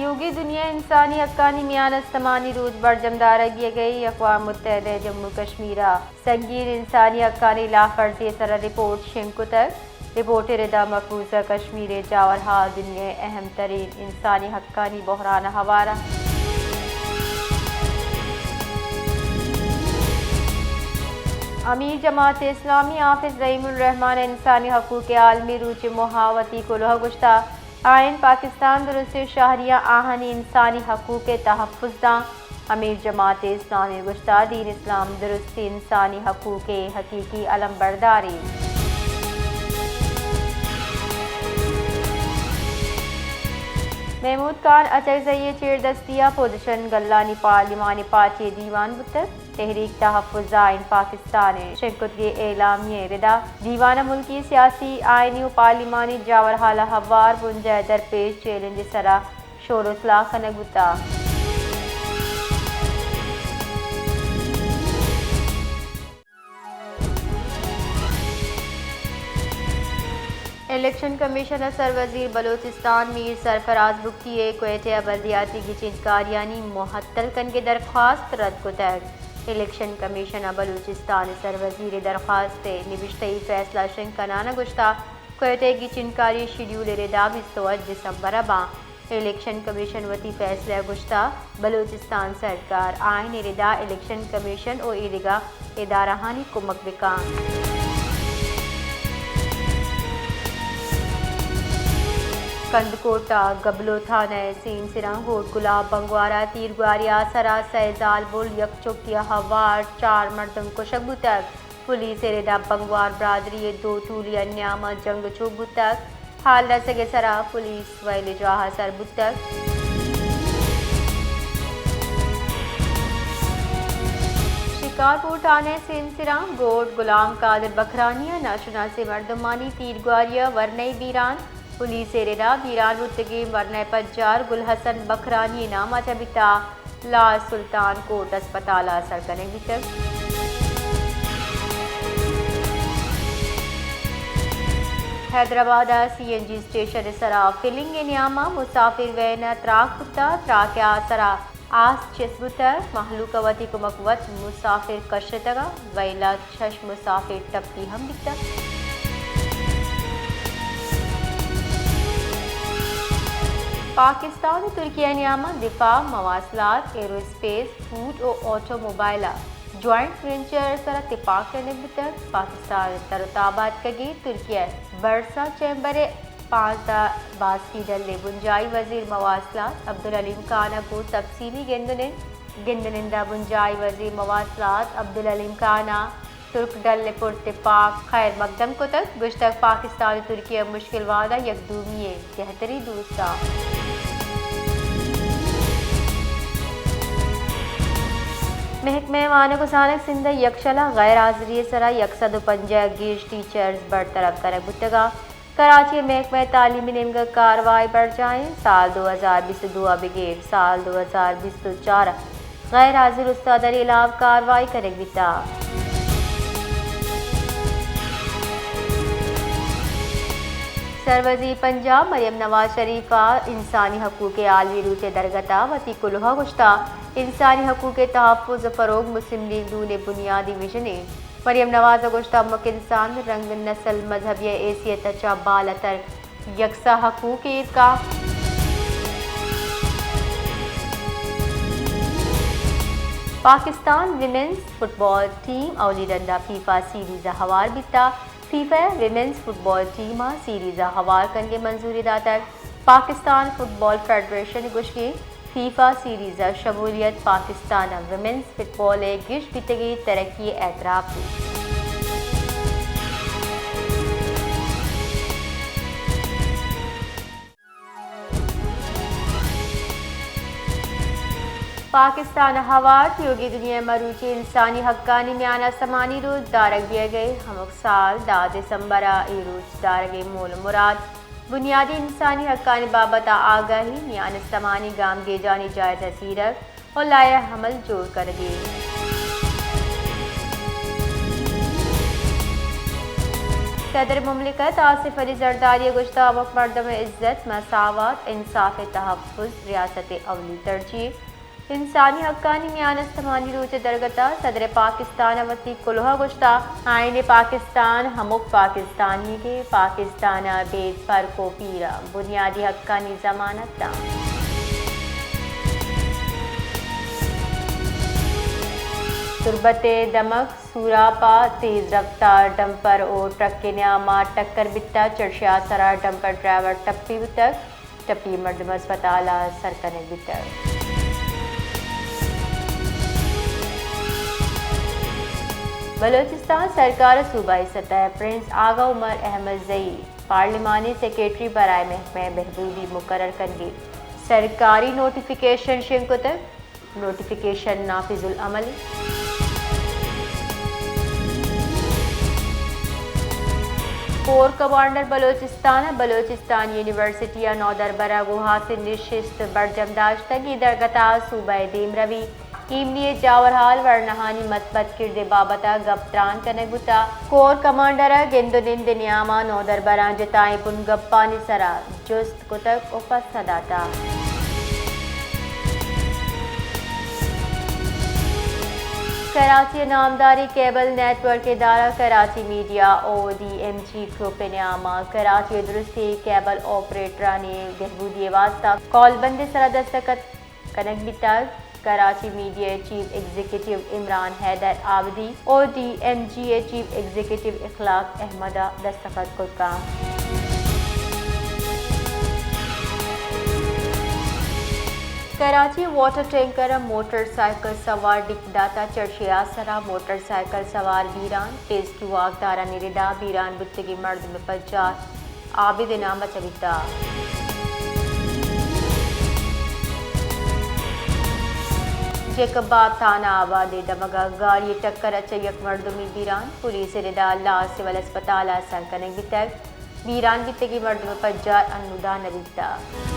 لوگی دنیا انسانی حقانی میان استمانی روچ برجم دارگ بیگ ء، اقوام متحدہ ء جموں کشمیر ء سنگین انسانی حقانی لاف ورزی ء سرا رپورٹ شنگ کتگ۔ رپورٹ ء ردا مقبوضہ کشمیر ء جاورحال دنیا ء اہم ترین انسانی حقانی بحران ء ہوار ء۔ امیر جماعت اسلامی حافظ رحیم الرحمان ء انسانی حقوق ء عالمی روچ ء موہ ء وتی کلوہ ء گوشتہ، آئین پاکستان درستیں شہریاں آہانی انسانی حقوق ء تحفظ داں۔ امیر جماعت اسلامی گوشتہ، دین اسلام درستیں انسانی حقوق ء حقیقی علم بردارے۔ محمود خان اچکزئی ء چیردستی ء پوزیشن گلانی پارلیمانی پارٹی ء دیوان بوتگ۔ تحریک تحفظ آئین پاکستان ء شنگ کتگیں اعلامیہ ء ردا دیوان ء ملکی سیاسی، آئینی و پارلیمانی جاورحال ء ہوار بنجاہ ء درپیش چیلنج ء سرا شور و سلاہ کنگ بوتگ۔ الیکشن کمیشن ء سروزیر بلوچستان میر سرفراز بگٹی ء کوئٹہ ء بلدیاتی گچینکاریانی معطل کنگ ء درخواست رد کتگ۔ الیکشن کمیشن ء بلوچستان ء سروزیر ء درخواست ء نبشتہی فیصلہ شنگ کنان ء گوشتگ، کوئٹہ ء گچینکاری شیڈیول ء ردا بیست و ہشت دسمبر ء باں۔ الیکشن کمیشن وتی فیصلہ ء گوشتہ، بلوچستان سرکار آئین ء ردا الیکشن کمیشن و ایدگہ ادارہانی کمک بکن۔ کندکوٹ ء گبلو تھانہ ء سیم سراں گوٹ گلاب بنگوار ء تیرگواری ء سرا سئے زالبول یک چکی ء ہوار چار مردم کشگ بوتگ۔ پولیس ء ردا بنگوار برادری ء دو ٹولی ء نیام ء جنگ چوک بوتگ۔ حال رسگ ء سرا پولیس ویل جاہ ء سر بوتگ۔ شکارپور تھانہ ء سیمسراں گوٹ غلام قادر بکرانی ء ناشناسیں مردمانی تیرگواری ء ورنئی بیران۔ پولیس ء ردا بیران بوتگیں ورنہ ء پجار گل حسن بکرانی ء نام ء چہ بیتا۔ لاش سلطان کوٹ ہسپتال ء سر کنگ بیتگ۔ حیدرآباد ء سی این جی اسٹیشن ء سرا فلنگ ء نیام ء مسافر وین ء تراک بوتگ، تراک ء سرا آس چست بوتگ، مہلوک ء وتی کمک وت مسافر کشتگ ء ویل ء شش مسافر ٹپی ہم بیتگ۔ پاکستان ء ترکیہ ء نیام ء دفاع، مواصلات، ایرو اسپیس، فوڈ و آٹو موبائل ء جوائنٹ وینچر ء سرا تپاک کنگ بوتگ۔ پاکستان ء تر و تاب آتکگیں ترکیہ ء برسا چیمبر ء پانزدہ باسکی ڈل ء بنجاہی وزیر مواصلات عبدالحلیم خان ء گوں تفصیلی گند و نند، گند و نند ء بنجاہی وزیر مواصلات عبدالحلیم خان ء ترک ڈل ء پر تپاک خیر مقدم کتگ، گوشتگ پاکستان و ترکیہ مشکل وہدا یک دومی ء گہتری دوست آں۔ محکمہ وانگ و زانگ سندھ ء یکشلا غیر حاضری ء سرا یک سد و پنجاہ گیش ٹیچرز برطرف کنگ بوتگ ء کراچی ء محکمہ تعلیمی نیمگ ء کاروائی برجاہ انت۔ سال دو ہزار بیست و دو ء بگر سال دو ہزار بیست و چار ء غیر حاضر استادانی ہلاپ کاروائی کنگ بیتگ۔ سروزیر پنجاب مریم نواز شریف ء انسانی حقوق ء عالمی روچ ء درگت ء وتی کلوہ ء گوشتگ، انسانی حقوق ء تحفظ ء فروغ مسلم لیگ نون ء بنیادی وژن انت۔ مریم نواز ء گوشتگ، ہمک انسان رنگ، نسل، مذہب یا حیثیت ء چہ بالاتر یکساں حقوق ایر کن۔ پاکستان ویمنز فٹبال ٹیم اولی رندا فیفا سیریز ء ہوار بیتگ۔ فیفا ء ویمنز فٹبال ٹیم ء سیریز ء ہوار کنگ ء منظوری داتگ۔ پاکستان فٹبال فیڈریشن ء گوشگ انت، فیفا سیریز ء شمولیت پاکستان ء ویمنز فٹبال ء گیش بیتگیں ترقی ء اعتراف بوت۔ پاکستان ء ہوار تیوگیں دنیا ء مروچی انسانی حقانی میان ء سمانی روچ دارگ بیگ ء، ہمک سال دہ دسمبر ء اے روچ دارگ ء مول ء مراد بنیادی انسانی حقانی بابت ء آگاہی، میان استمانی گامگیجانی جائزہ زیرگ ء لائحہ عمل جوڑ کنگی۔ صدر مملکت آصف علی زرداری ءَ گوشتگ، ہمک مردم ءِ عزت، مساوات، انصاف ءِ تحفظ ریاست ءِ اولی ترجیح۔ انسانی حقانی میان استمانی روچ ءِ درگت ءَ صدر پاکستان ءَ وتی کلوہ ءَ گوشتگ، آئین پاکستان ہمک پاکستانی ءِ، پاکستان ءَ بید فرق ءُ پیر ءَ بنیادی حقانی ضمانت دنت۔ تربت ءِ دمگ سوراپ ءَ تیز رفتار ڈمپر ءُ ٹرک ءِ نیام ءَ ٹکر بیتگ، چرشی ءِ آسر ءَ ڈمپر ڈرائیور ٹپی بوتگ، ٹپی مردم ہسپتال ءَ سر کنگ بیتگ۔ بلوچستان سرکار ءَ صوبائی سطح ءَ پرنس آغا عمر احمد زئی پارلیمانی سیکرٹری برائے محکمہ بہبودی مقرر کنگی سرکاری نوٹیفکیشن شنگ کتگ۔ نوٹیفکیشن نافذ العمل۔ کور کمانڈر بلوچستان ءَ بلوچستان یونیورسٹی ءِ نودربر ءَ گوں ہاسیں نشست برجم داشتگ۔ اے درگت ءَ صوبہ ءِ دیمروی، ایمنی ءِ جاورحال، ورناہانی مثبت کرد ءِ بابت ءَ گپ تران کنگ بوتگ۔ کور کمانڈر ءَ گند ءُ نند ءِ نیام ءَ نودربراں جتائیں بنگپانی سر ءَ جست کتگ ءُ پسہ داتگ۔ کراچی ءِ نامداریں کیبل نیٹ ورک ادارہ Karachi media O D M G group ءِ نیام ءَ کراچی ءِ درستیں کیبل آپریٹرانی بہبودی ءِ واستہ کالبند ءِ سرا دستخط کنگ بیتگ۔ کراچی میڈیا ءِ chief executive Imran Haider Abdi, O D M G ءِ چیف ایگزیکٹو اخلاق احمد ءَ دستخط کت کنت۔ کراچی ءِ واٹر ٹینکر ءَ موٹر سائیکل سوار ڈیک داتگ، چرشی ءِ آسر ءَ موٹر سائیکل سوار بیران، ریسکیو واکدارانی ردا بیران بوتگیں مردم ءِ پجار عابد ءِ نام ءَ چہ بیتگ۔ جیکب آباد تھانہ آباد ءِ دمگ ءَ گاڑی ءِ ٹکر ءَ چہ یک مردمے بیران، پولیس ءِ ردا لاش سول ہسپتال ءَ سر کنگ بیتگ۔ بیران بیتگیں مردم ءِ پجار انوں داں نہ بیتگ۔